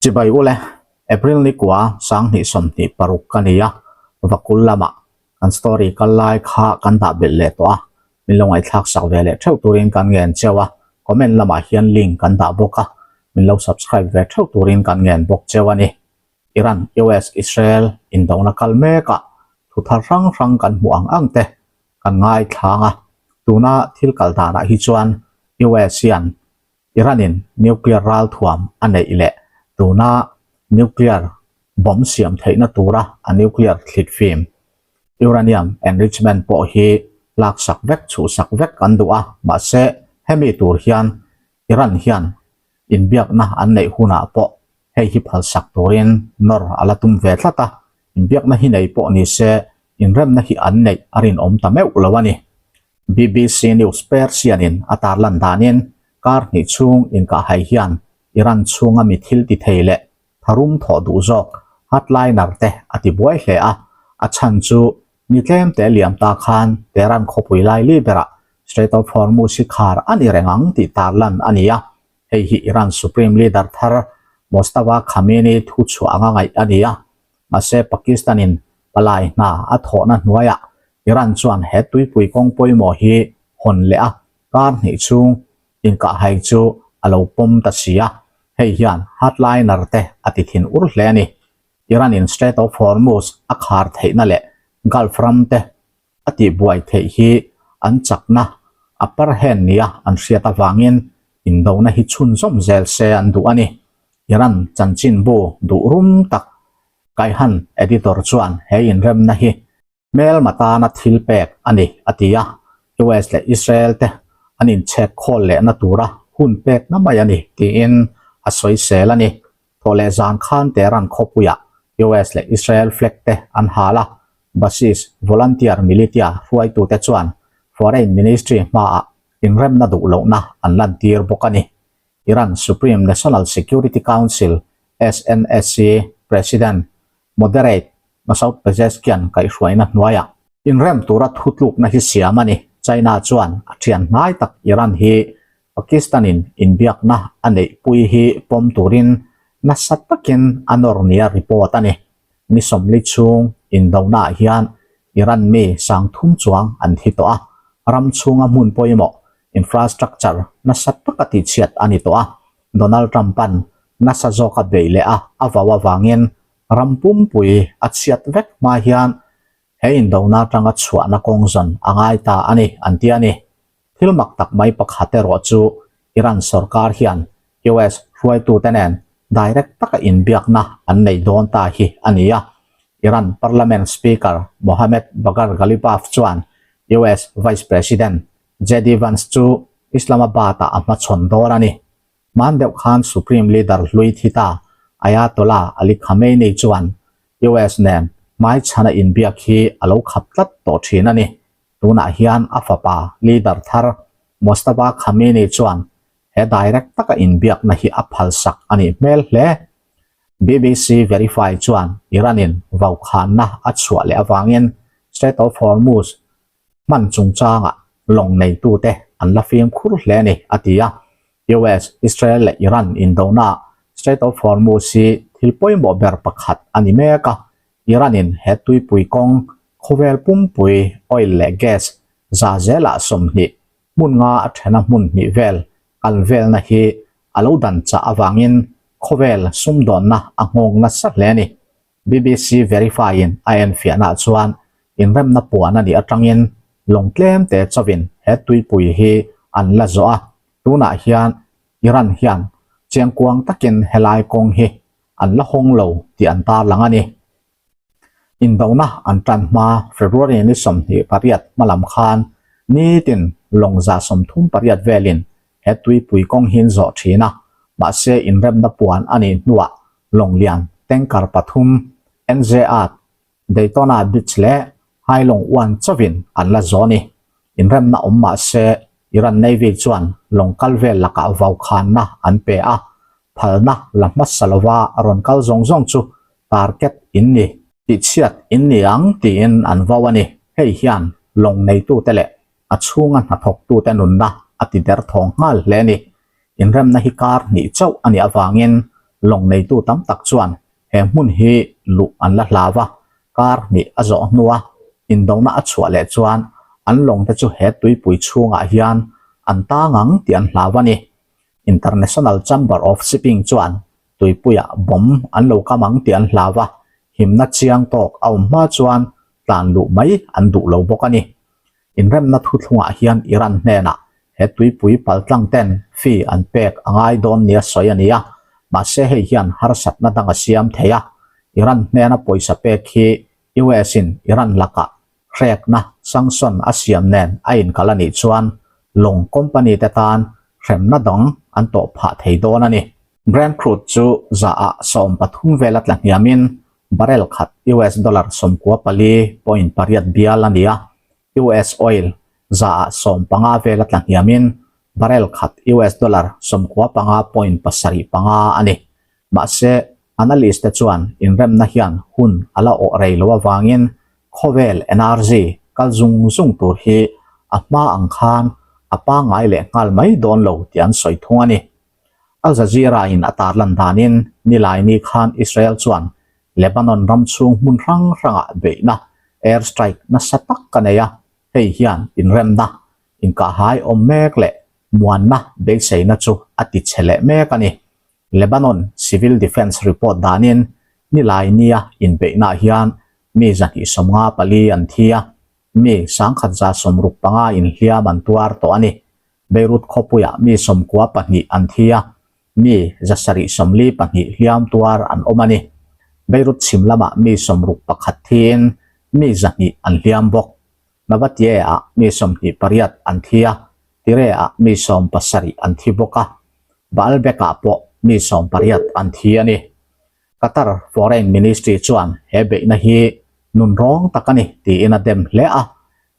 Chibai ule, April ni kua 2026 ka ni a, Vakul lamah kan story kal lai kha kan dah belh leh tawh a, min lo ngaihthlak sak ve leh theuh turin kan ngen cheu a, comment lamah hian link kan dah bawk a, min lo subscribe ve theuh turin kan ngen bawk cheu a ni. Iran, US, Israel indona kal mekah thu thar hrang hrang kan hmuh ang ang te kan ngaithlang a, tuna thil kal danah hi chuan US hian Iran-in nuclear ralthuam a neih leh tuna nuclear bomb siam theihna tura a nuclear thlitfim uranium enrichment pawh hi laksak vek chhuhsak vek an duh a, mahse hemi tur hian Iran hian inbiakna an neih hunah pawh hei hi phalsak turin nawr a la tum ve tlat a, inbiakna hi nei pawh ni se inremna hi an neih a rinawm ta meuh lo a ni. BBC News Persian-in a tarlan danin kar hnih chhung inkahhai hian Iran chhunga mi thil ti thei leh tharum thawh duh zawk hardliner te a ti buai hle a, a chhan chu ni tlem te liam ta khan Tehran khawpui laili berah Strait of Hormuz hi khar a ni reng ang tih tarlan a ni a, hei hi Iran Supreme Leader thar Mojtaba Khamenei thu chhuah anga ngaih a ni a. Mahse, Pakistan-in palai hna a thawhna hnuaiah Iran chuan he tuipui kawng pawimawh hi hawn leh a, kar hnih chhung inkahhai chu a lo pawm ta si a, hei hian hardliner te a ti thin ur hle a ni. Iran-in Strait of Hormuz a khar theihna leh Gulf ram te a tihbuai theih hi an chakna a par hen nia an hriat avangin indona hi chhunzawm zel se an duh a ni. Iran chanchinbu duh rum tak Kaihan editor chuan he inremna hi hmelma tana thil pek a ni a ti a, US leh Israel te an inchhek khawl lehna tura hun pekna mai a ni tiin a sawisel a ni. Thawh leh zan khan Tehran khawpuiah US leh Israel flag te an hal a, Basij volunteer militia hruaitute chuan Foreign Ministry hmaah inremna duh lohna an lantir bawk a ni. Iran Supreme National Security Council, SNSC, President Moderate Masoud Pezeshkian kaihhruaina hnuaiah inrem tura thutlukna hi siam a ni. China chuan a thian hnai tak Iran hi Pakistan-in inbiakna a neihpui hi pawm turin nasa takin a nawr nia report a ni. Ni sawmli chhung indonaah hian Iran mi 3000 chuang an thi tawh a, ram chhunga hmun pawimawh infrastructure nasa taka tihchhiat a ni tawh a. Donald Trump-a'n nasa zawka beih leh a a vau avangin ram pumpui a chhiat vek hma hian he indona atanga chhuahna kawng zawn a ngai ta a ni, an ti a ni. Thil mak tak mai pakhat erawh chu Iran sorkar hian US hruaitute nen direct taka inbiakna an nei dawn ta hi a ni a. Iran Parliament Speaker Mohammad Bagher Ghalibaf chuan US Vice President JD Vance chu Islamabad-ah a hmachhawn dawn a ni. Hman deuh khan Supreme Leader hlui thi ta Ayatollah Ali Khamenei chuan US nen hmaichhana inbiak hi a lo khap tlat tawh thin a ni. Tunah hian a fapa leader thar Mojtaba Khamenei chuan he direct taka inbiakna hi a phalsak a nih hmel hle. BBC Verify chuan Iran-in vaukhanna a chhuah leh avangin Strait of Hormuz hman chungchangah lawng neitute an la fimkhur hle a ni, a ti a. US, Israel leh Iran indonaah Strait of Hormuz hi thil pawimawh ber pakhat a ni mek a, Iran-in he tuipui kawng khawvel pumpui oil leh gas za zelah 20 hmun nga a thena hmun hnih vel kal velna hi a lo dan chah avangin khawvel sumdawnna a nghawng nasa hle a ni. BBC Verify-in a enfiahnaah chuan inremna puan a nih atangin lawng tlem te chauhin he tuipui hi an la zawh a, tunah hian Iran hian chiangkuang takin helai kawng hi an la hawng lo tih an tarlang a ni. Indona an tan hma February ni 28 hmalam khan nitin lawng 38 velin he tuipui kawng hi an zawh thin a, mahse inremna puan a nih hnuah lawng lian tanker pathum NJA Daytona Beach leh Hai Long One chauhin an la zawh a ni. Inremna awm mahse Iran Navy chuan lawng kal vel lakah vaukhanna an pe a, phalna la hmasa lova rawn kal zawng zawng chu target in ni, tihchhiat in ni ang tiin an vau a ni. Hei hian lawng neitute leh a chhunga hnathawktute nunna a ti derthawng nghal hle a ni. Inremna hi kar hnih chauh a nih avangin Lawng neitu tam tak chuan he hmun hi luh an la hlau a, kar hnih a zawh hnua indona a chhuah leh chuan an lawng te chu he tuipui chhungah hian an tang ang tih an hlau a ni. International Chamber of Shipping chuan tuipuiah bomb an lo kam ang tih an hlau a, himna chiang tawk a awm hma chuan tlan luh mai an duh lo bawk a ni. Inremna thuthlungah hian Iran hnenah he tuipui paltlang ten fee an pek a ngai dawn nia sawi a ni a, mahse hei hian harsatna dang a siam thei a. Iran hnena pawisa pek hi US in Iran lakah hrekna sanction a siam nen a inkal a nih chuan lawng company te tan hremna dang an tawh phah thei dawn a ni. Brent crude chu zaah 13 vela tla hniamin Barrel khat US dollar 94.8 bial a ni a, US oil zaah 15 vela tla hniamin barrel khat US dollar 95.75 a ni. Mahse, analyst te chuan inremna hian hun a la awh rei lo avangin khawvel energy kal zung zung tur hi a hma ang khan a pangngai leh nghal mai dawn lo tih an sawi thung a ni. Al Jazeera in a tarlan danin Nilaini khan Israel chuan Lebanon ram chhung hmun hrang hrangah beihna air strike nasa tak a nei a, hei hian inremna, inkahhai awm mek leh muanna beiseina chu a ti chhe leh mek a ni. Lebanon Civil Defence report danin Nilaini-a inbeihnaah hian mi 254 an thi a, mi 1165 inhliam an tuar tawh a ni. Beirut khawpuiah mi 92 an thi a, mi 742 hliam tuar an awm a ni. Beirut chhim lamah mi 61 thiin mi 200 an hliam bawk. Nabatie-ah mi 28 an thi a, Tire-ah mi 70 an thi bawk a, Baalbek-ah pawh mi 18 an thi a ni. Qatar Foreign Ministry chuan he beihna hi nunrawng tak a ni tiin a dem hle a,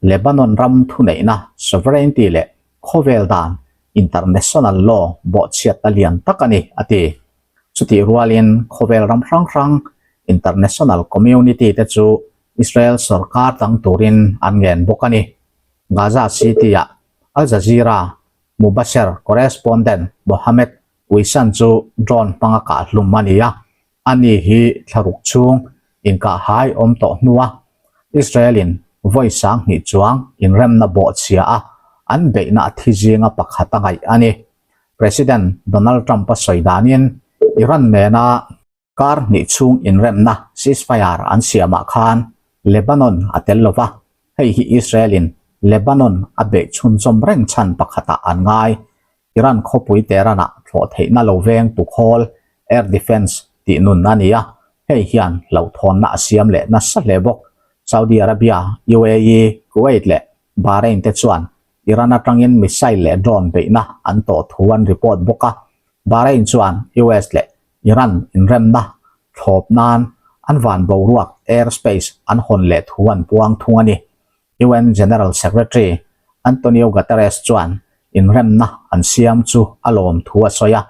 Lebanon ram thuneihna, sovereignty, leh khawvel dan, international law, bawhchhiatna lian tak a ni, a ti. Chutih rualin khawvel ram hrang hrang, international community, te chu Israel sorkar dang turin an ngen bawk a ni. Gaza City-ah Al Jazeera Mubasher correspondent Mohammed Uisan chu drone hmanga kah hlum a ni a, ani hi thlaruk chhung inkahhai awm tawh hnua Israel-in vawi 2000 chuang inremna bawhchhia a an beihna a thi zinga pakhat a ngaih a ni. President Donald Trump-a sawi danin Iran nena Kar hnih chhung inremna ceasefire an siamah khan Lebanon a tel lo va, hei hi Israel-in Lebanon a beih chhunzawm reng chhan pakhatah an ngai. Iran khawpui Tehran-ah thlawh theihna lo veng tu khawl, air defence, tih nun a ni a, hei hian hlauhthawnna a siam leh nasa hle bawk. Saudi Arabia, UAE, Kuwait leh Bahrain te chuan Iran atangin missile leh drone beihna an tawh thu an report bawk a, Bahrain chuan US leh Iran inremna thlawp nan an van boruak, air space, an hawn leh thu an puang thung a ni. UN General Secretary Antonio Guterres chuan inremna an siam chu a lawm thu a sawi a,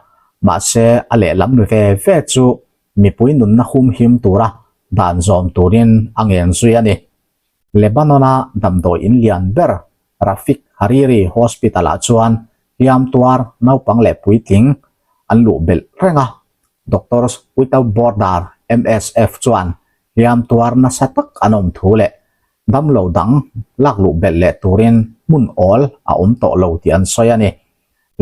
mahse a lehlam ve ve chu mipui nunna humhim tura dan zawm turin a ngen zui a ni. Lebanon-a damdawi in lian ber Rafik Hariri Hospital-ah chuan hliam tuar naupang leh puitling an luh belh reng a. Doctors Without Border, MSF, chuan hliam tuar nasa tak an awm thu leh damlo dang lak luh belh leh turin hmun awl a awm tawh lo tih an sawi a ni.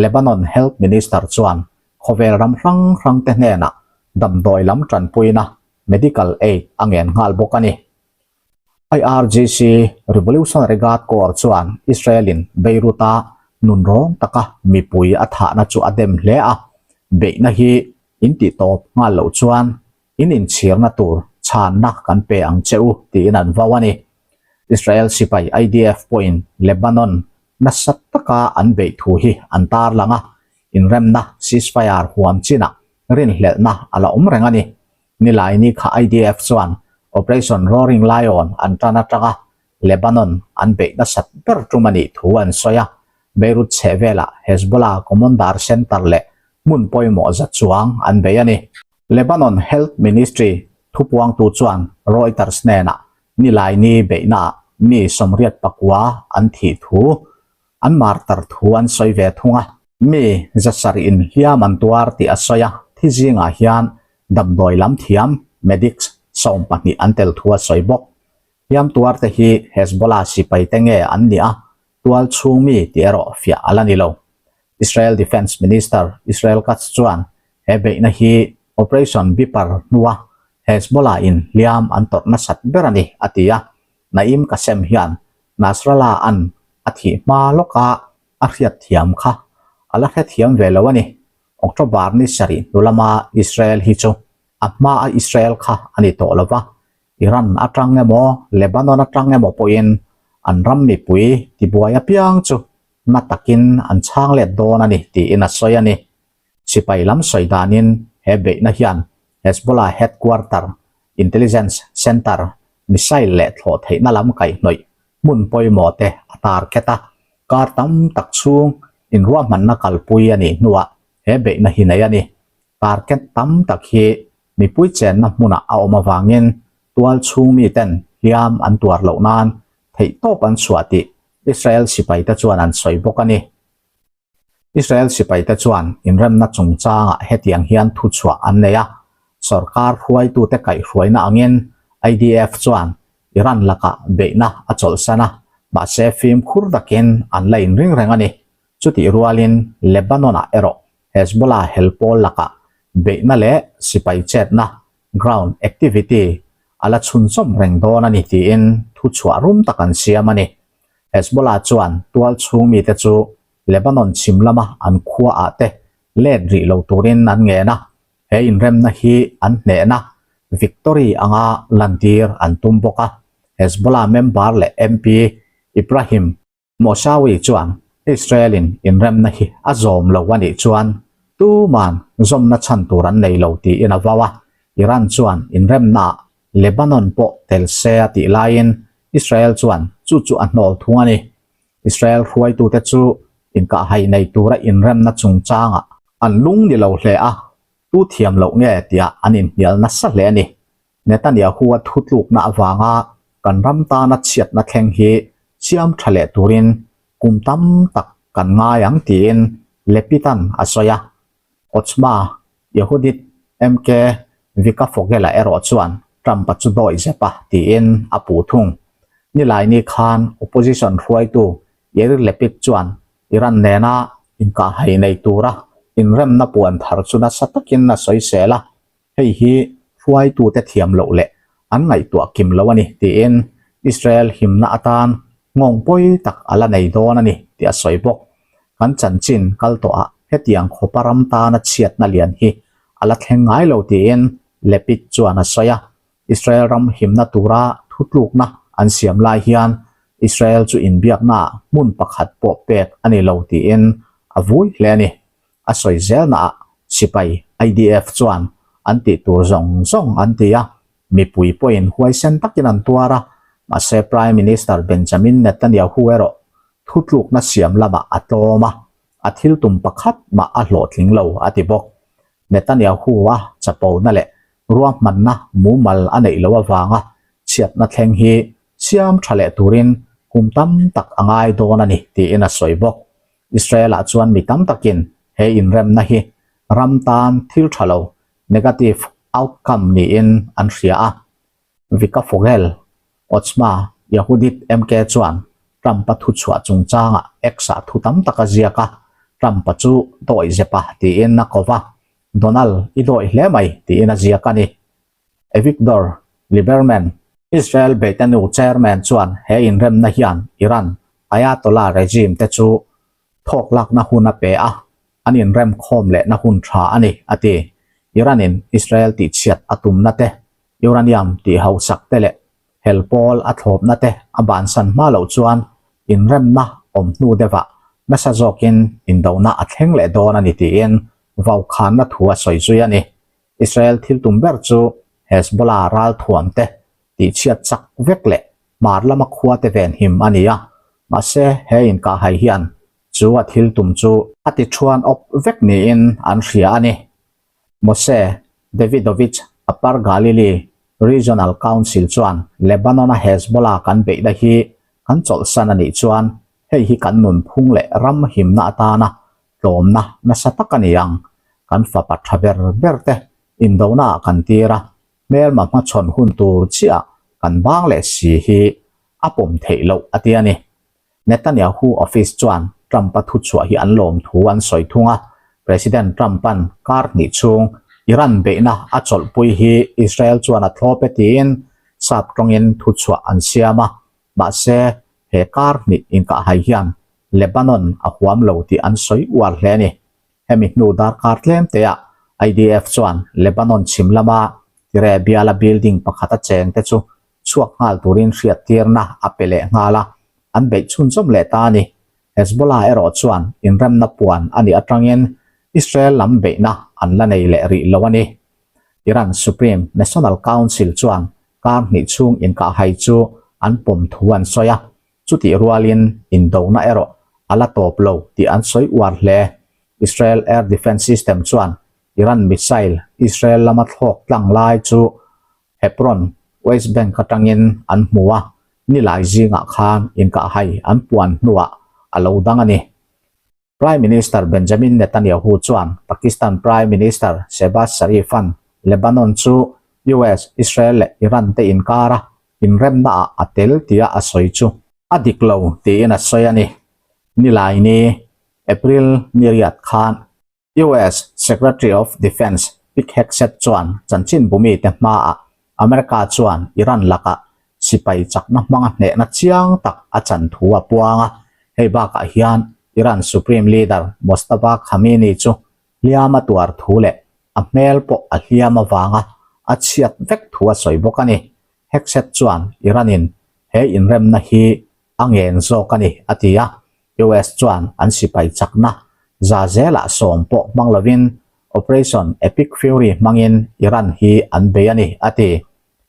Lebanon Health Minister chuan khawvel ram hrang hrangte hnenah damdawi lam tanpuina, medical aid, a ngen nghal bawk a ni. IRGC, Revolutionary Guard Corps, chuan Israel-in Beirut-a nunrawng taka mipui a thahna chu a dem hle a, beihna hi in tih tawp nghal loh chuan in inchhirna tur chhanna kan pe ang che u tiin an vau a ni. Israel sipai IDF pawhin Lebanon nasa taka an beih thu hi an tarlang a, inremna ceasefire huam chinah rinhlelhna a la awm reng a ni. Nilaini kha IDF chuan Operation Roaring Lion an tan atanga Lebanon an beih nasat ber tum a nih thu an sawi a, Beirut chhehvelah Hezbollah Commander Center leh hmun pawimawh za chuang an bei a ni. Lebanon Health Ministry thupuangtu chuan Reuters hnenah Nilaini beihnaah mi 89 an thih thu an martar thu an sawi ve thung a. Mi 700 inhliam an tuar tih a sawi a. Thi zingah hian damdawi lam thiam, medics, 12 an tel thu a sawi bawk. Hliam tuarte hi Hezbollah sipaite nge an nih a, tual chhung mi tih erawh fiah a la ni lo. Israel Defence Minister Israel Katz chuan he beihna hi Operation Bipar hnua Hezbollah in hliam an tawrh nasat ber a ni, a ti a. Naim Qassem hian Nasrallah an a thih hma lawka a hriat thiam kha a la hrethiam ve lo a ni. October ni sarih hnu lama Israel hi chu a hmaa Israel kha a ni tawh lo va, Iran atang emaw Lebanon atang emaw pawhin an ram mipui tibuai apiang chu na takin an chhang let dawn a ni tiin a sawi a ni. Sipai lam sawi danin he beihna hian Hezbollah headquarter, intelligence center, missile leh thlawh theihna lam kaihhnawih hmun pawimawh te a target a, kar tam tak chhung inruahmanna kalpui a nih hnuah he beihna hi nei a ni. Target tam tak hi mipui chenna hmunah a awm avangin tual chhung miten hliam an tuar loh nan theihtawp an chhuah tih Israel sipaite chuan an sawi bawk a ni. Israel sipaite chuan inremna chungchangah hetiang hian thuchhuah an nei a, sorkar hruaitute kaihhruaina angin IDF chuan Iran lakah beihna a chawlhsan a, mahse fimkhur takin an la inring reng a ni. Chutih rualin Lebanon-ah erawh Hezbollah hel pawl lakah beihna leh sipai chetna, ground activity, a la chhunchawm reng dawn a ni tiin thuchhuah rum tak an siam a ni. Hezbollah chuan tual chhung mite chu Lebanon chhim lama an khuaah te let rih lo turin an ngen a, he inremna hi an hnehna, victory, anga lantir an tum bawk a. Hezbollah member leh MP Ibrahim Moshawi chuan Israel-in inremna hi a zawm lo a nih chuan tuman zawmna chhan tur an nei lo tiin a vau a, Iran chuan inremnaah Lebanon pawh tel se a tih laiin Israel chuan chu chu a hnawl thung a ni. Israel hruaitute chu inkahhai nei tura inremna chungchangah an lung ni lo hle a, tu thiam loh nge tiah an inhnial nasa hle a ni. Netanyahu-a thutlukna avanga kan ram tana chhiatna thleng hi siam tha leh turin kum tam tak kan ngai ang tiin Lepitan a sawi a. Otzma Yehudit MK Vika Fogel-a erawh chuan Trump-a chu dawi zep a tiin a puh thung. Nilaini khan opposition hruaitu Yair Lapid chuan Iran nena inkahhai nei tura inremna puan thar chu nasa takin a sawisel a. Hei hi hruaitute thiam loh leh an ngaihtuah kim lo a ni tiin Israel himna atan nghawng pawi tak a la nei dawn a ni tih a sawi bawk. Kan chanchin kal tawhah hetiang khawpa ram tana chhiatna lian hi a la thleng ngai lo tiin Lapid chuan a sawi a. Israel ram himna tura thutlukna an siam lai hian Israel chu inbiaknaah hmun pakhat pawh pek a ni lo tiin a vui hle a ni. A sawi zelnaah sipai IDF chuan an tih tur zawng zawng an ti a, mipui pawhin huaisen takin an tuar a, mahse Prime Minister Benjamin Netanyahu erawh thutlukna siam lamah a tlawm a, a thil tum pakhat mah a hlawhtling lo a ti bawk. Netanyahu-a chapona leh ruahmanna mumal a neih loh avanga chhiatna thleng hi siam tha leh turin kum tam tak a ngai dawn a ni tiin a sawi bawk. Israel-ah chuan mi tam takin he inremna hi ram tan thil tha lo, negative outcome, niin an hria a. Vika Fogel, Otzma Yehudit MK chuan Trump-a thuchhuah chungchangah X-ah thu tam tak a ziak a, Trump-a chu dawih zepa tiin a ko va, Donald, i dawih hle mai tiin a ziak a ni. Avigdor Lieberman, Israel Beitenu chairman chuan he inremna hian Iran Ayatollah regime te chu thawk lakna hun a pe a, an inrem khawm lehna hun tha a ni, a ti. Iran-in Israel tihchhiat a tumna te, uranium tihhausak te leh hel pawl a thlawpna te a bansan hma loh chuan inremna awm hnu deuhah nasa zawkin indona a thleng leh dawn a ni tiin vaukhanna thu a sawi zui a ni. Israel thil tum ber chu Hezbollah ralthuam te tihchhiat chak vek leh hmar lama khua te venhim a ni a, mahse he inkahhai hian chu a thil tum chu a ti thuan awp vek niin an hria a ni. Moshe Davidovich Upper Galilee Regional Council chuan Lebanon-a Hezbollah kan beihna hi kan chawlhsan a nih chuan hei hi kan nunphung leh ram himna atana tlawmna nasa tak a ni ang. Kan fapa tha ber ber te indona ah kan tir a, hmelma hmachhawn hun tur chiah kan bang leh si hi a pawm theih loh a ti a ni. Netanyahu office chuan Trump-a thuchhuah hi an lawm thu an sawi thung a, President Trump-a'n kar hnih chhung Iran beihna a chawlhpui hi Israel chuan a thlawp e tiin sap tawngin thuchhuah an siam a, mahse he kar hnih inkahhai hian Lebanon a huam lo tih an sawi uar hle a ni. Hemi hnu darkar tlem teah IDF chuan Lebanon chhim lama Tire biala building pakhata chengte chu chhuak nghal turin hriattirna a pe leh nghal a, an beih chhunzawm leh ta a ni. Hezbollah erawh chuan inremna puan a nih atangin Israel lam beihna an la nei leh rih lo a ni. Iran Supreme National Council chuan kar hnih chhung inkahhai chu an pawm thu an sawi a, chutih rualin indona erawh a la tawp lo tih an sawi uar hle. Israel Air Defence System chuan Iran missile Israel lama thlawk tlang lai chu Hebron, West Bank atangin an hmu a, nilai zingah khan inkahhai an puan hnuah a lo dang a ni. Prime Minister Benjamin Netanyahu chuan Pakistan Prime Minister Shehbaz Sharif-a'n Lebanon chu US, Israel leh Iran te inkara inremnaah a tel tia a sawi chu a dik lo tiin a sawi a ni. Nilai ni, April ni riat khan US Secretary of Defence Pete Hegseth chuan chanchinbumi te hmaah America chuan Iran lakah sipai chakna hmanga hnehna chiang tak a chan thu a puang a. Hei bakah hian Iran Supreme Leader Mojtaba Khamenei chu hliam a tuar thu leh a hmel pawh a hliam avanga a chhiat vek thu a sawi bawk a ni. Hegseth chuan Iran-in he inremna hi a ngen zawk a ni, a ti a. US chuan an sipai chakna za zelah sawm pawh hmang lovin Operation Epic Fury hmangin Iran hi an bei a ni, a ti.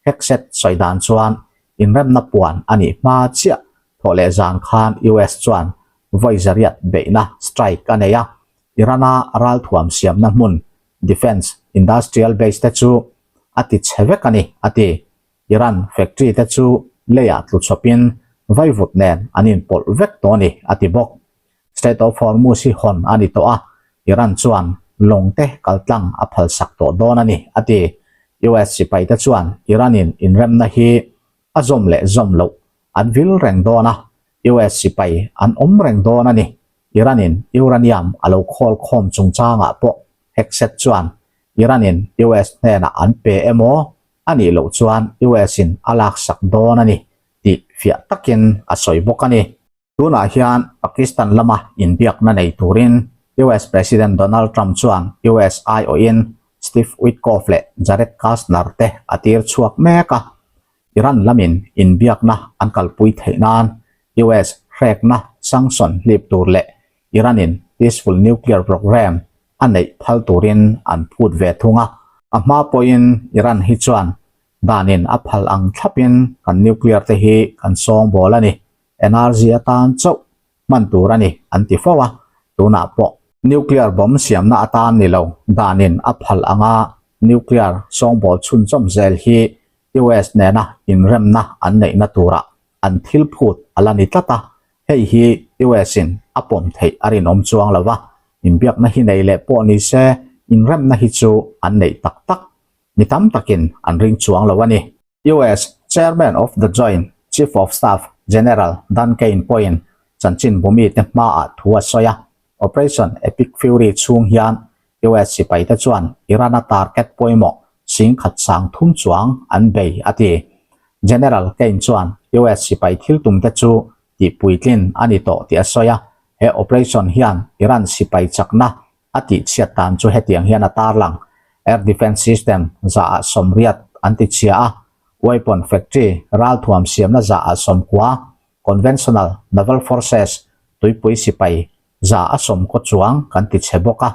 Hegseth sawi dan chuan inremna puan a nih hma chiah thawh leh zan khan US chuan vawi zariat beihna strike a nei a, Iran-a ralthuam siamna hmun Defence Industrial Base te chu a ti chhe vek a ni, a ti. Iran factory te chu leiah tlu chawpin vaivut nen an inpawlh vek tawh a ni, a ti bawk. Strait of Hormuz hi hawn a ni tawh a, Iran chuan lawng te kaltlang a phalsak tawh dawn a ni, a ti. US sipai te chuan Iran-in inremna hi a zawm leh zawm loh an vil reng dawn a, US sipai an awm reng dawn a ni. Iran-in uranium a lo khawl khawm chungchangah pawh Hegseth chuan Iran-in US hnenah an pe emaw a nih loh chuan US-in a laksak dawn a ni tih fiah takin a sawi bawk a ni. Tunah hian Pakistan lama inbiakna nei turin US President Donald Trump chuan US aiawhin Steve Witkoff leh Jared Kushner te a tir chhuak mek a. Iran lamin inbiakna an kalpui theih nan US hrekna sanction hlip tur leh Iran-in peaceful nuclear programme a neih phal turin an phut ve thung a. A hma pawhin Iran hi chuan danin a phal ang thlapin kan nuclear te hi kan sawngbawl a ni, energy atan chauh hman tur a ni an ti fo a, tunah pawh nuclear bomb siamna atan ni lo danin a phal anga nuclear sawngbawl chhunchawm zel hi US nena inremna an neihna turah an thil phut a la ni tlat a, hei hi US in a pawm theih a rinawm chuang lo va, inbiakna hi nei leh pawh ni se inremna hi chu an neih tak tak mi tam takin an ring chuang lo a ni. US Chairman of the Joint Chief of Staff General Dan Caine pawhin chanchinbumi te hmaah thu a sawi a, Operation Epic Fury chhung hian US sipaite chuan Iran-a target pawimawh singkhat sang thum chuang an bei a ti. General Caine chuan US sipai thil tumte chu tihpuitlin a ni tawh tih a sawi a, he operation hian Iran sipai chakna a tihchhiat dan chu hetiang hian a tarlang, Air Defence System zaah sawmriat an tichhia a, Weapon Factory ralthuam siamna zaah sawmkua, Conventional Naval Forces tuipui sipai za a sawmkaw chuang kan ti chhe bawk a,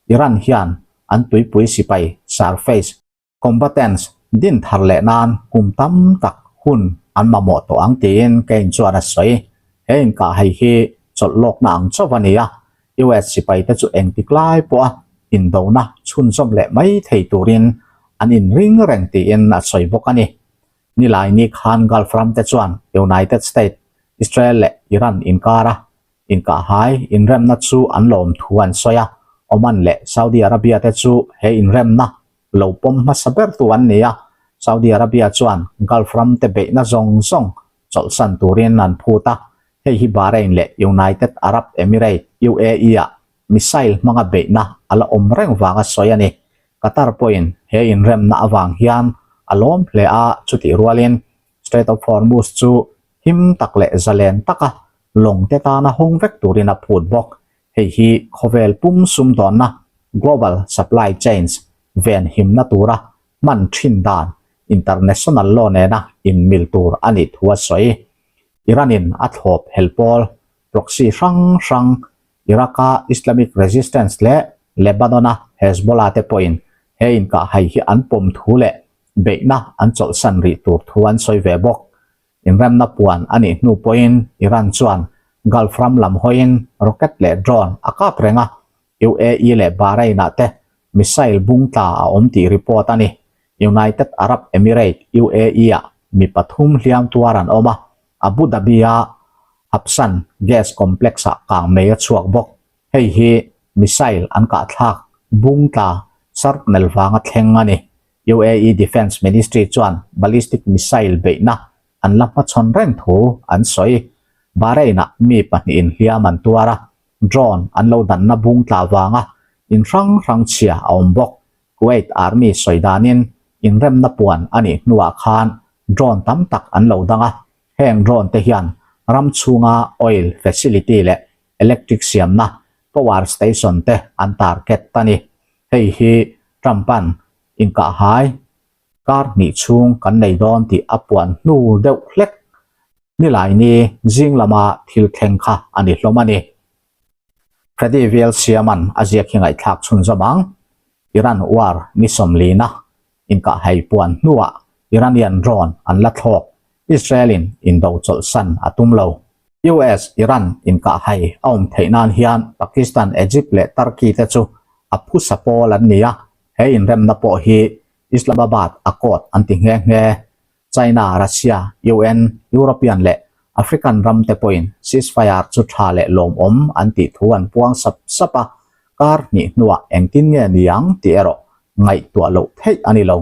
Iran hian an tuipui sipai surface combatants din thar leh nan kum tam tak hun an mamawh tawh ang tiin Caine chuan a sawi. He inkah hei hi chawlh lawkna ang chauh a ni a, US sipai te chu engtik lai pawha indona chhunzawm leh mai thei turin an inring reng tiin a sawi bawk a ni. Nilaini khan Gulf ram te chuan United States, Israel leh Iran inkara Inkahhai inremna chu an lawm thu an sawi a. Oman leh Saudi Arabia te chu he inremna lo pawm hmasa bertu an ni a, Saudi Arabia chuan Gulf ram te beihna zawng zawng chawlhsan turin an phut a, hei hi Bahrain leh United Arab Emirate, UAE, ah missile hmanga beihna a la awm reng vanga sawi a ni. Qatar pawhin he inremna avang hian a lawm hle a, chutih rualin Strait of Hormuz chu him tak leh zalen taka lawng te tana hawng vek turin a phut bawk. Hei hi khawvel pum sumdawnna, global supply chains, ven himna tura hman thin dan, international law nena inmil tur a nih thu a sawi. Iran-in a thlawp hel pawl, proxy hrang hrang, Iraq-a Islamic Resistance leh Lebanon-a Hezbollah te pawhin he inkahhai hi an pawm thu leh beihna an chawlhsan rih tur thu an sawi ve bawk. Inremna puan a nih hnu pawhin Iran chuan Gulf ram lam hawiin rocket leh drone a kap reng a, UAE leh Bahrain-ah te missile bung tla a awm tih report a ni. United Arab Emirate, UAE, ah mi pathum hliam tuar an awm a, Abu Dhabi-a Habshan gas complex-ah kang mei a chhuak bawk. Hei hi missile an kahthlak bung tla shrapnel vanga thleng a ni. UAE Defence Ministry chuan ballistic missile beihna an la hmachhawn reng thu an sawi. Bahrain-ah mi pahnihin hliam an tuar a, drone an lo danna bung tla vanga in hrang hrang chhia a awm bawk. Kuwait Army sawi danin inremna puan a nih hnuah khan drone tam tak an lo dang a, heng drone te hian ram chhunga oil facility leh electric siamna power station te an target a ni. Hei hi Trump-a'n inkahhai kar hnih chhung kan nei dawn tih a puan hnu deuh hlek Nilaini zing lama thil thleng kha a ni hlawm a ni. Freddy Vial Siaman a ziak hi ngaihthlak chhunzawm ang. Iran war ni sawmlina inkahhai puan hnuah Iranian drone an la thlawk, Israel-in indo chawlhsan a tum lo. US-Iran inkahhai a awm theih nan hian Pakistan, Egypt leh Turkey te chu a phusa pawl an ni a, he inremna pawh hi Islamabad Accord an ti nghe nghe. China, Russia, UN, European leh African ram te pawhin ceasefire chu tha leh lawmawm an tih thu an puang sap sap a, kar hnih hnuah engtin nge ni ang tih erawh ngaihtuah loh theih a ni lo.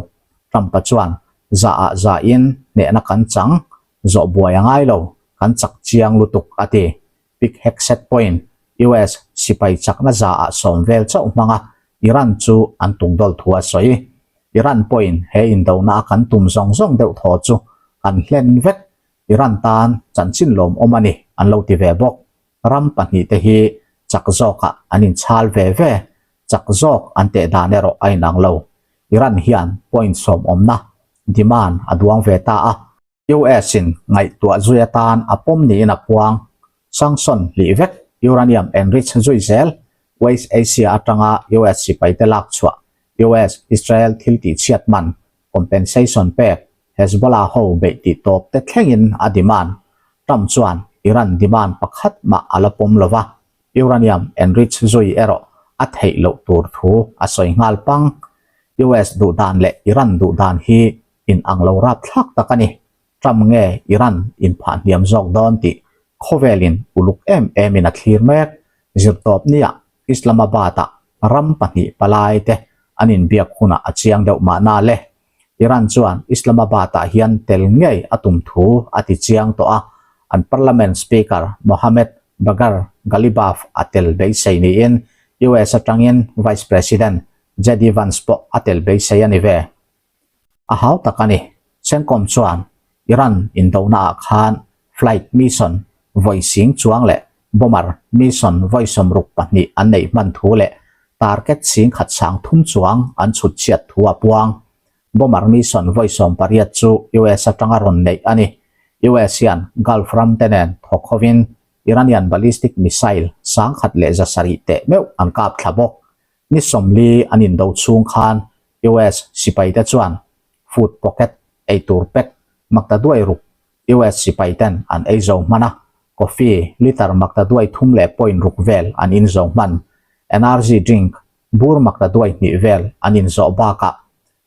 Trump-a chuan za ah za in hnehna kan chang, zawh buai a ngai lo, kan chak chiang lutuk a ti. Big Hegseth pawhin US sipai chakna za ah sawm vel chauh hmanga Iran chu an tukdawl thu a sawi. Iran pawhin he indona a kan tum zawng zawng deuh thaw chu kan hlen vek, Iran tan chanchin lawmawm a ni an lo ti ve bawk. Ram pahnihte hi chak zawkah an inchhal ve ve, chak zawk an teh dan erawh a inang lo. Iran hian point sawmawmna, demand, a duang ve ta a. US-in ngaihtuah zui atan a pawm niin a puang. Sanction hlih vek, uranium enrich zui zel, West Asia atanga US sipaite lak chhuah, US, Israel thil tihchhiat man, compensation pek, Hezbollah ho beih tih tawp te thlengin a demand. Trump chuan Iran demand pakhat mah a la pawm lo va, uranium enrich zui erawh a theih loh tur thu a sawi nghal pang. US duhdan leh Iran duhdan hi in ang lo rapthlak tak a ni. Trump nge Iran in phah hniam zawk dawn tih khawvelin uluk em emin a thlir mek. Zirtawpnia Islamabad-ah ram pahnih palai te an inbiak hunah a chiang deuh mahna le. Iran chuan Islamabad-ah hian tel ngei a tum thu a ti chiang tawh a, an Parliament Speaker Mohammad Bagher Ghalibaf a tel beisei niin US atangin Vice President JD Vance pawh a tel beisei a ni ve. A hau tak a ni. CENTCOM chuan Iran indonaah khan flight mission vawi sing chuang leh bomber mission vawi 62 an neih hman thu leh target sing khat sang thum chuang an chhut chhiat thu a puang. Bomber mission vawi 18 chu US atanga rawn neih a ni. US hian Gulf ram te nen thawk hovin Iranian ballistic missile 1170 teh meuh an kap thla bawk. Ni 40 an indo chhung khan US sipaite chuan food pocket eitur pack maktaduai ruk US sipaiten an ei zo hman a, coffee litre maktaduai thum leh point ruk vel an in zo hman. Energy drink bur maktaduai hnih vel an in zawh bakah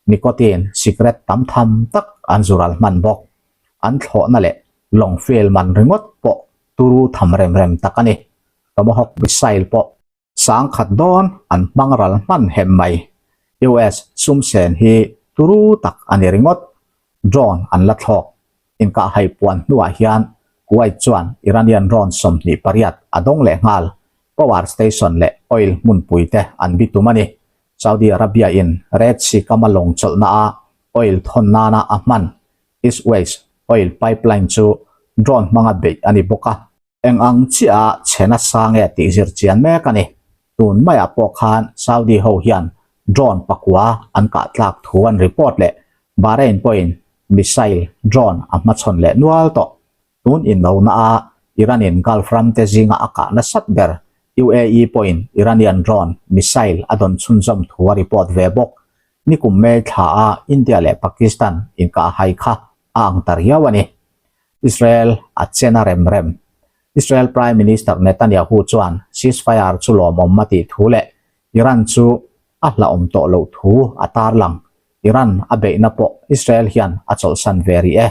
nicotine cigarette tam tham tak an zural hman bawk. An thlawhna leh lawng fuel man ringawt pawh turu tham rem rem tak a ni. Tomahawk missile pawh. Sangkhat dawn an hmang ral hman hem mai. US sum sen hi turu tak a ni ringawt. Drone an la thlawk. Inkahhai puan hnuah hian Kuwait chuan Iranian drone 28 a dawng leh nghal. Power station leh oil hmunpui te an bitum a ni. Saudi Arabia in Red Sea kama lawng chawlhna a oil thawn nana a hman East-West oil pipeline chu drone hmanga beih a ni bawk a. Eng ang chiah a chhe nasa nge tih zir chian mek a ni. Tun maiah pawh khan Saudi ho hian drone pakua an kah tlak thu an report leh Bahrain pawhin missile drone a hmachhawn leh nual tawh. Tun inlona a Iran in Gulf ram te zinga a kah nasat ber UAE pawhin Iranian drone missile a dawn chhunzawm thu a report ve bawk. Nikum May thla a India leh Pakistan inkahhai kha a ang ta riau a ni. Israel a chen a rem rem. Israel Prime Minister Netanyahu chuan ceasefire chu lawmawm a tih thu leh Iran chu a hlauhawm tawh loh thu a tarlang. Iran a beihna pawh Israel hian a chawlhsan ve rih e.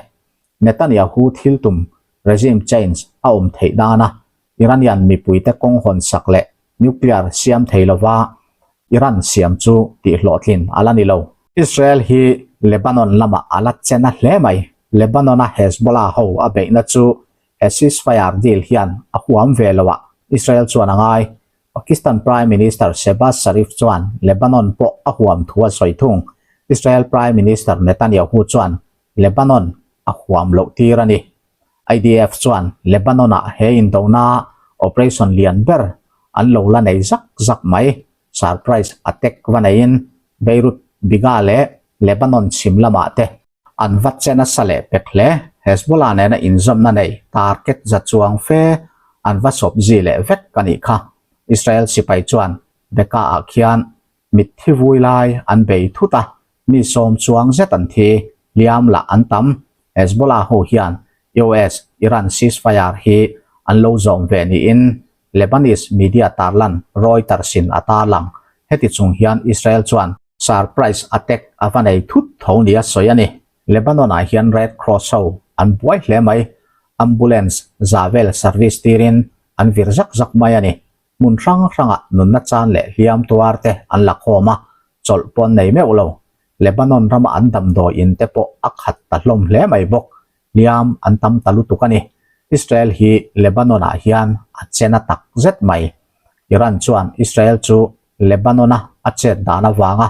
Netanyahu thil tum regime change a awm theih nana Iranian mipuite kawng hawn sak leh nuclear siam thei lova Iran siam chu tihhlawhtlin a la ni lo. Israel hi Lebanon lamah a la che na hle mai. Lebanon-a Hezbollah ho a beihna chu he ceasefire deal hian a huam ve lo ah Israel chuan a ngai. Pakistan Prime Minister Shehbaz Sharif chuan Lebanon pawh a huam thu a sawi thung. Israel Prime Minister Netanyahu chuan Lebanon a huam loh tir a ni. IDF chuan Lebanon-ah he indona operation lian ber an lo la nei zak zak mai. Surprise attack va neiin Beirut, Biga leh Lebanon chhim lamah te an va che nasa leh pek hle. Hezbollah nena inzawmna nei target za chuang fe an va sawp zi leh vek a nih kha. Israel sipai chuan Bekaa-ah khian Mitthi vui lai an bei thut a, mi sawm chuang zet an thi, hliam lah an tam. Hezbollah ho hian US Iran ceasefire hi an lo zawm ve niin Lebanese media tarlan Reuters in a tarlang. Heti chung hian Israel chuan surprise attack a va nei thut tho nia sawi a ni. Lebanon ah hian Red Cross ho an buai hle mai, ambulance za vel service tirin an vir zak zak mai a ni. Hmun hrang hrangah nunna chan leh hliam tuar te an la khawm a, chawlh pawh an nei meuh lo. Lebanon rama an damdawi in te pawh a khat ta hlawm hle mai bawk. Hliam an tam ta lutuk a ni. Israel hi Lebanon ah hian a che na tak zet mai. Iran chuan Israel chu Lebanon a a chet dan avanga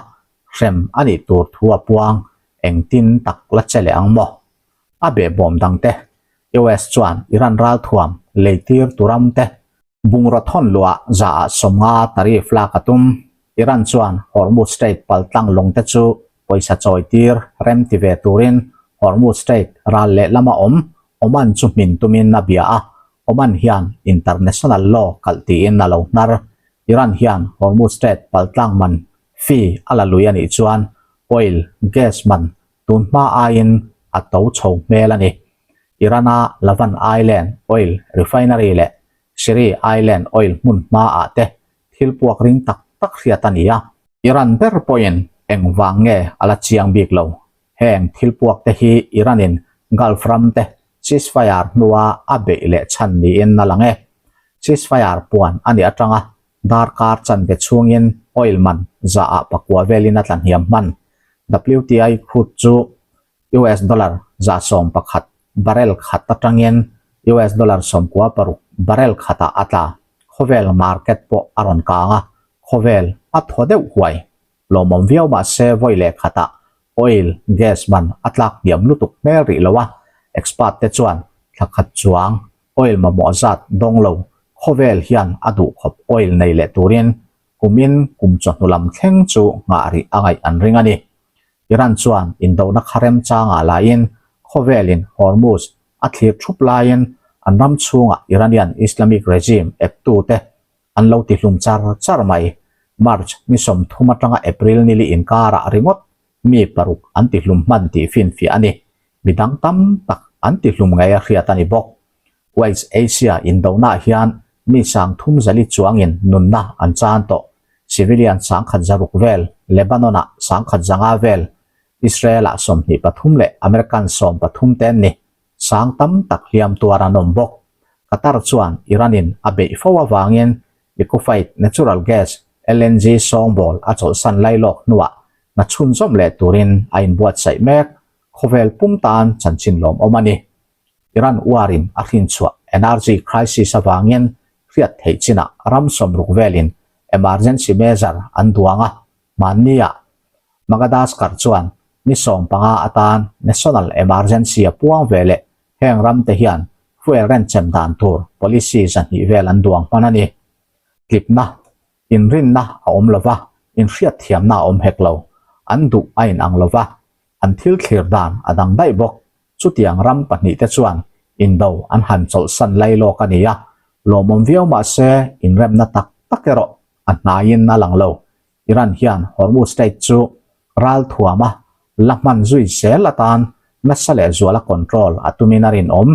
hrem a nih tur thu a puang engtin tak la che leh ang maw? A behbawm dangte US chuan Iran ralthuam leitir turam te Bungraw thawn luah zaah 50 tariff lak a tum. Iran chuan Hormuz Strait paltlang lawngte chu pawisa chawi tir rem ti ve turin Hormuz Strait ral lehlama awm Oman chu hmin tumin a bia a, Oman hian international law kalh tiin a lo hnar. Iran hian Hormuz Strait paltlang man fee a la lui a nih chuan oil, gas man tun hma aiin a to chho hmel a ni. Iran-a Lavan Island Oil Refinery leh Siri Island Oil hmun hmaah te thil puak ring tak tak hriat a ni a. Iran ber pawhin engvang nge a la chiang bik lo. Heng thil puak te hi Iran-in Gulf ram te ceasefire hnua a beih leh chhan niin a lang e. Ceasefire puan a nih atanga darkar chanve chhungin oil man zaah pakua velin a tla hniam hman. WTI crude chu US dollar 11% barrel khat atangin US dollar 96 barrel khatah a tla. Khawvel market pawh a rawn kang a, khawvel a thaw deuh huai. Lawmawm viau mah se vawi leh khatah oil, gas man a tlak hniam lutuk hmel rih lo a, expert te chuan thla khat chuang oil mamawh zat dawng lo khawvel hian a duh khawp oil nei leh turin kumin kum chawhnu lam thleng chu nghah rih a ngaih an ring a ni. Iran chuan indona kha remchangah laiin khawvelin Hormuz a thlir thup laiin an ram chhungah Iranian Islamic regime eptute an lo ti hlum char char mai. March ni 30 atanga April nili inkarah ringawt mi paruk an ti hlum hman tih finfiah a ni. Mi dang tam tak an ti hlum ngei a hriat a ni bawk. West Asia indonah hian mi 304 chuangin nunna an chan tawh. Civilian 1,600 vel, Lebanon-ah 1,500 vel, Israel-ah 23 leh American 13 te an ni. Sang tam tak hliam tuar an awm bawk. Qatar chuan Iran-in a beih fo avangin. Liquefied Natural Gas, LNG, sawngbawl a chawlhsan lailawk hnuah hna chhunzawm leh turin a inbuatsaih mek. Khawvel pum tan chanchin lawmawm a ni. Iran war in a hrinchhuah energy crisis avangin hriat theih chinah ram sawmruk velin emergency measure an duang a, hmanniah Magadascar chuan ni 15 atan national emergency a puang ve leh heng ram te hian fuel renchem dan tur policy 200 vel an duang hman a ni. Tlipna, inrinna a awm lova, inhriatthiamna a awm hek lo, an duh a inang lova, an thil thlir dan a dang daih bawk. Chutiang ram pahnihte chuan indo an han chawlhsan lai lawk a ni a, lawmawm viau mah se inremna tak tak erawh a hnaiin a lang lo. Iran hian Hormuz Strait chu ralthuama la hman zui zel atan nasa leh zuala control a tumin a rinawm.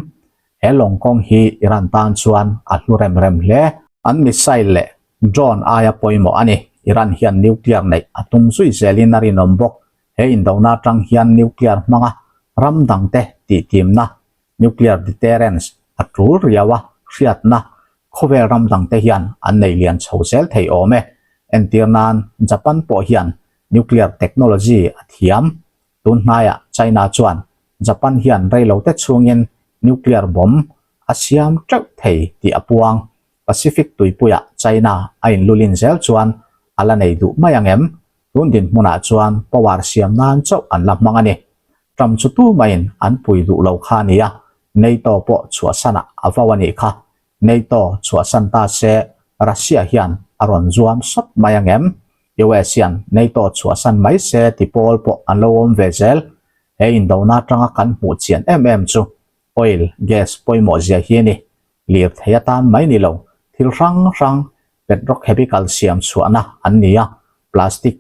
He lawng kawng hi Iran tan chuan a hlu rem rem hle. An missile leh drone aia pawimawh a ni. Iran hian nuclear neih a tum zui zelin a rinawm bawk. He indona atang hian nuclear hmanga ram dangte tihtimna, nuclear deterrence, a tul riau a, hriatna khawvel ram dangte hian an nei lian chho zel thei awm e. Entir nan Japan pawh hian nuclear technology a thiam. Tun hnaiah China chuan Japan hian reilote chhungin nuclear bomb a siam teuh thei tih a puang. Pacific tuipuiah China a inlulin zel chuan a la nei duh mai ang em? Tun dinhmunah chuan power siam nan chauh an la hmang a ni. Trump chu tumaiin an pui duh lo kha a ni a, NATO pawh chhuahsanah a vau a nih kha. NATO chhuahsan ta se Russia hian a rawn zuam sawt mai ang em? US hian NATO chhuahsan mai se ti pawl pawh an lo awm ve zel. He indona atanga kan hmuh chian em em chu oil, gas pawimawh zia hi a ni. Lirthei atan mai ni lo, thil hrang hrang petrochemical siam chhuahna an ni a, plastic,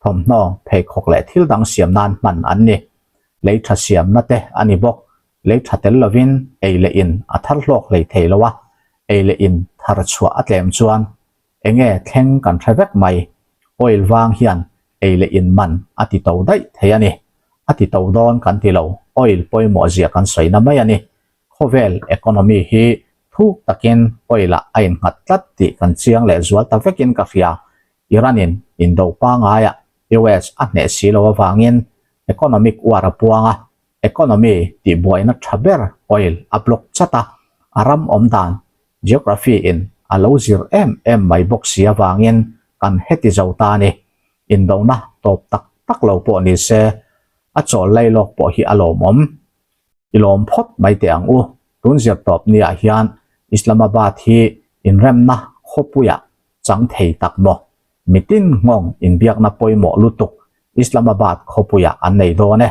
thawmhnaw, pheikhawk leh thil dang siam nan hman an ni. Lei tha siamna te a ni bawk. Lei tha tel lovin ei leh in a thar hlawk hlei thei lo a, ei leh in thar chhuah a tlem chuan enge thleng kan hre vek mai. Oil vang hian ei leh in man a ti to daih thei a ni. A ti to dawn kan ti lo, oil pawimawh zia kan sawina mai a ni. Khawvel economy hi thuk takin oil ah a innghat tlat tih kan chiang leh zual ta vekin ka hria. Iran in indo pangaiah US a hneh si lo avangin economic war a puang a, economy tih buaina tha ber oil a block chat a, a ram awm dan geography in a lo zir em em mai bawk si avangin kan heti zo ta a ni. Indona tawp tak tak lo pawh ni se a chawl lailawk pawh hi a lawmawm. I lawm phawt mai teh ang u. Tun zir tawp niah hian Islamabad hi inremna khawpuiah chang thei tak maw? Mitin nghawng inbiakna pawimawh lutuk Islamabad khawpuiah an nei dawn e.